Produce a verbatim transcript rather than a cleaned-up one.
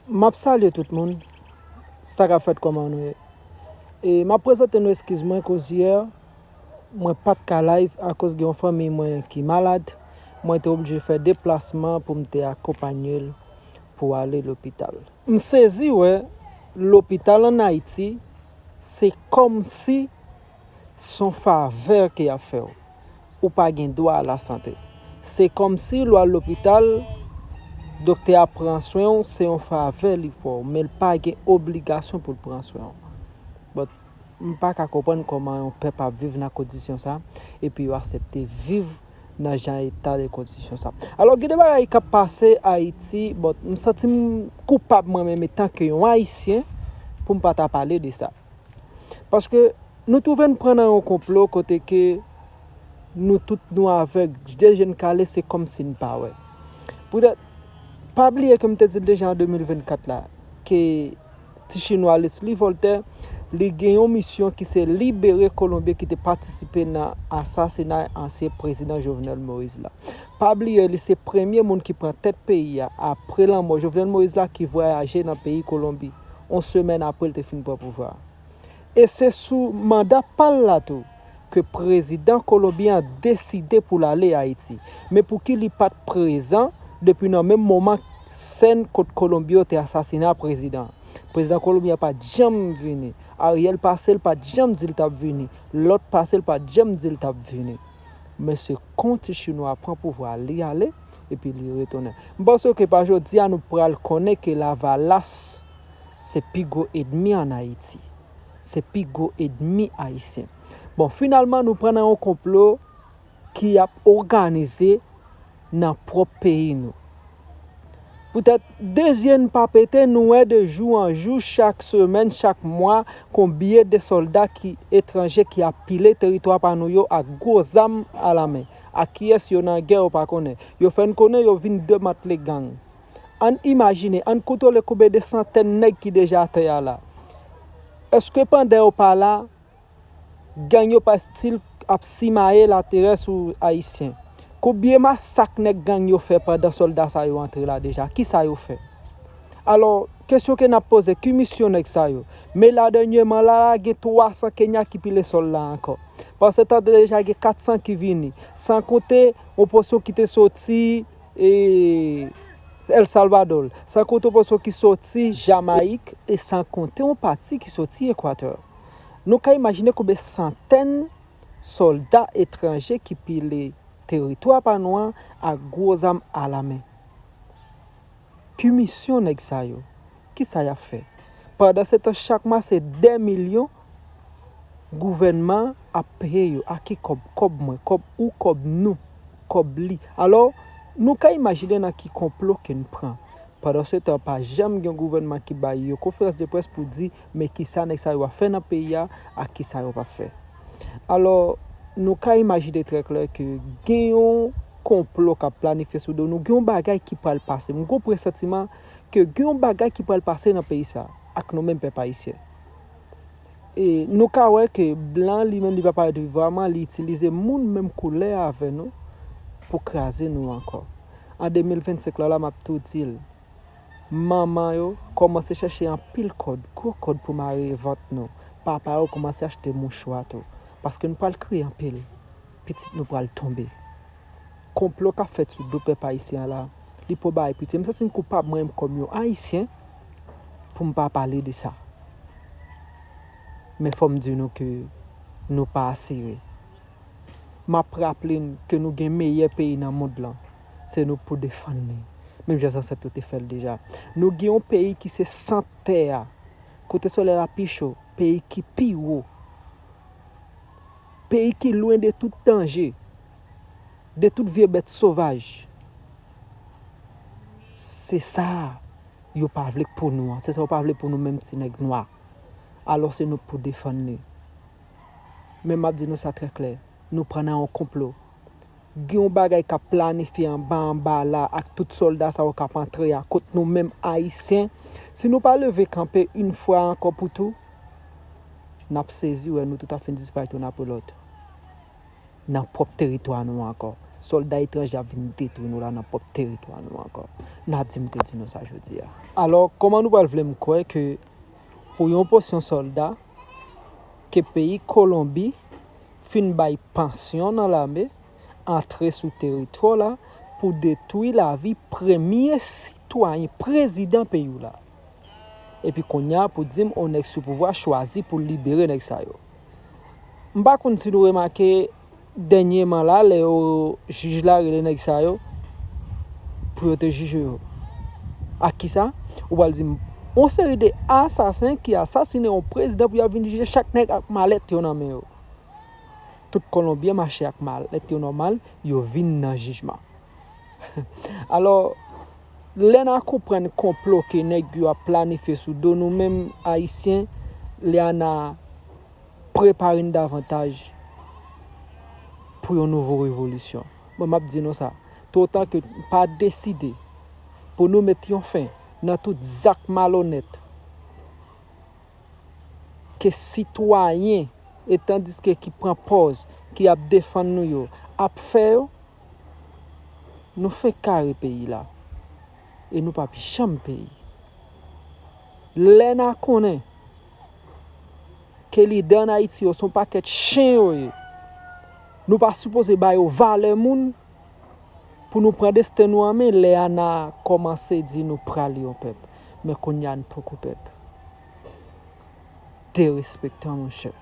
M ap salye tout moun. Sa k ap fèt, kòman nou ye? E m ap prezante nou eskiz mwen, koz yè mwen pa t ka live akoz gen yon fanmi mwen ki malad. Mwen te oblije fè deplasman pou m te akonpanye l pou ale lopital. M sezi wè lopital ann Ayiti, se kòmsi se yon favè ke y ap fè w. Ou pa gen dwa a lasante. Se kòmsi lè w al lopital, doktè a pran swen w, se yon favè li fè w, men l pa gen obligasyon pou l pran swen w. But, m pa ka konprann kòman yon pèp ap viv nan kondisyon sa, epi yo aksepte viv nan jan eta de kondisyon sa. Alò, gen de bagay k ap pase Ayiti, but m santi m koupab mwen menm, etanke yon Ayisyen, pou m pa ta pale de sa. Paske nou twouve n pran nan yon konplo kote ke nou tout nou avèg, de je n kale, se kòmsi n pa wè. Poutèt, pa bliye ke m te di l deja an de mil vennkat la, ke ti chinwa Leslie Voltaire, li gen yon misyon ki se libere Kolonbyen ki te patisipe nan asasina ansyen prezidan Jovenel Moïse la. Pa bliye, li se premye moun ki pran tèt peyi a apre lanmò Jovenel Moïse la, ki vwayaje nan peyi Kolonbi, yon semèn apre l te fin pran pouvwa a. E se sou manda pa l la tou ke prezidan Kolonbi an deside pou l ale Ayiti. Men pouki li pa t prezan depi nan menm moman sèn kot Kolonbi yo te asasina prezidan an? Prezidan Kolonbi an pa t janm vini. Ariel pase, l pa t janm di l t ap vini. Lòt pase, l pa t janm di l t ap vini. Men se kon ti chinwa a pran pouvwa a, li ale, epi li retounen. M panse ke pa jodi a nou pral konnen ke lavalas se pi gwo ènmi ann Ayiti. Se pi gwo ènmi ayisyen. Bon, finalman, nou pran nan yon konplo ki ap òganize nan pwòp peyi nou. Poutèt de zye n pa pete, nou wè de jou an jou, chak semèn, chak mwa, konbyen de sòlda ki etranje ki ap pile teritwa pa nou yo ak gwo zam alamen. Ak kiyès yo nan gè, ou pa konnen. Yo fè n konnen yo vin demantle gang. Ann imajine, ann kontwole konbyen de santèn nèg ki deja atè a la. Èske pandan yo pa la, gang yo pa still ap simaye laterè sou Ayisyen? Konbyen masak nèg gang yo fè pandan sòlda sa yo antre la deja? Kisa yo fè? Alò, kesyon ke n ap poze, ki misyon nèg sa yo? Men la dènyèman la, la gen twa san Kenya ki pile sòl la ankò. Pandan se tan deja gen kat san ki vini. San konte yon pòsyon ki te soti e, El Salvador, san konte yon pòsyon ki soti Jamayik, e san konte yon pati ki soti Ekwatè. Nou ka imajine konbyen santèn sòlda etranje ki pile teritwa pa nou an ak gwo zam alamen. Ki misyon nèg sa yo? Kisa y ap fè? Pandan se tan, chak mwa, se dè milyon gouvènman an ap peye yo. A ki kòb? Kòb mwen, kòb ou, kòb nou, kòb li. Alò, nou ka imajine nan ki konplo ke n pran. Pandan se tan, pa janm gen yon gouvènman ki bay yon konferans de près pou di, men kisa nèg sa yo ap fè nan peyi a, ak kisa yo p ap fè. Alò, nou ka imajine trè klè ke gen yon konplo k ap planifye sou do nou, gen yon bagay ki pral pase. M gen yon presantiman ke gen yon bagay ki pral pase nan peyi sa a ak nou menm pèp ayisyen. E nou ka wè ke blan li menm li pa parèt vivan, li itilize moun menm koulè avè nou pou kraze nou ankò. An de mil vennsenk la, la m ap tou di l, manman yo kòmanse chèche anpil kòd, gwo kòd pou mare vant nou. Papa yo kòmanse achte mouchwa tou. Paske nou pral kriye anpil. Pitit nou pral tonbe. Konplo k ap fèt sou do pèp ayisyen an la, li poko bay pitye. M santi m koupab mwen menm kòm yon Ayisyen pou m pa pale de sa. Men fò m di nou ke nou pa asire. M ap raple n ke nou gen meyè peyi nan mond lan. Se nou pou defann li. Menm jan zansèt yo te fè l deja. Nou gen yon peyi ki se sant tè a. Kote solèy la pi cho, peyi ki pi wo. Peyi ki lwen de tout danje, de tout vye bèt sovaj. Se sa yo pa vle pou nou an. Se sa yo pa vle pou nou menm ti nèg nwa. Alò se nou pou defann li. Men m ap di nou sa trè klè, nou pran nan yon konplo. Gen yon bagay k ap planifye anba anba la ak tout sòlda sa yo k ap antre a kot nou menm Ayisyen. Si nou pa leve kanpe yon fwa ankò pou tou, n ap sezi wè nou tout ap fin disparèt youn apre lòt nan pwòp teritwa nou ankò. sòlda etranje ap vin detwi nou la nan pwòp teritwa nou ankò. Nadim te di nou sa jodi a. Alò, kòman nou pral vle m kwè ke pou yon pòsyon sòlda ke peyi Kolonbi fin bay pansyon nan lame antre sou teritwa la pou detwi lavi premye sitwayen, prezidan peyi w la. Epi kounye a pou di m yon nèg sou pouvwa chwazi pou libere nèg sa yo. M pa konn si nou remake dènyèman la, lè yo jij la rele nèg sa yo pou yo te jije yo. Ak kisa? Ou pral di m yon seri de asasen ki asasinen yon prezidan pou y ap vin jije chak nèg ak malèt yo nan men yo. Tout Kolonbyen mache ak malèt yo nòmal, yo vin nan jijman. Alò, lè n a konprann konplo ke nèg yo ap planifye sou do nou menm Ayisyen, lè a n a prepare n davantaj pou yon nouvo revolisyon. Mwen, m ap di nou sa, totan ke n pa deside pou nou met yon fen nan tout zak malonèt ke sitwayen, e tandiske ki pran pòz, ki ap defann nou yo, ap fè yo, nou fenk kare peyi la. E nou p ap janm peyi. Lè n a konnen ke lidè ann Ayiti yo se yon pakèt chen yo ye, nou pa sipoze ba yo valè moun pou nou pran desten nou an men. Lè a n a kòmanse di nou pral yon pèp. Men kounye a n poko pèp. Derespektan, monchè.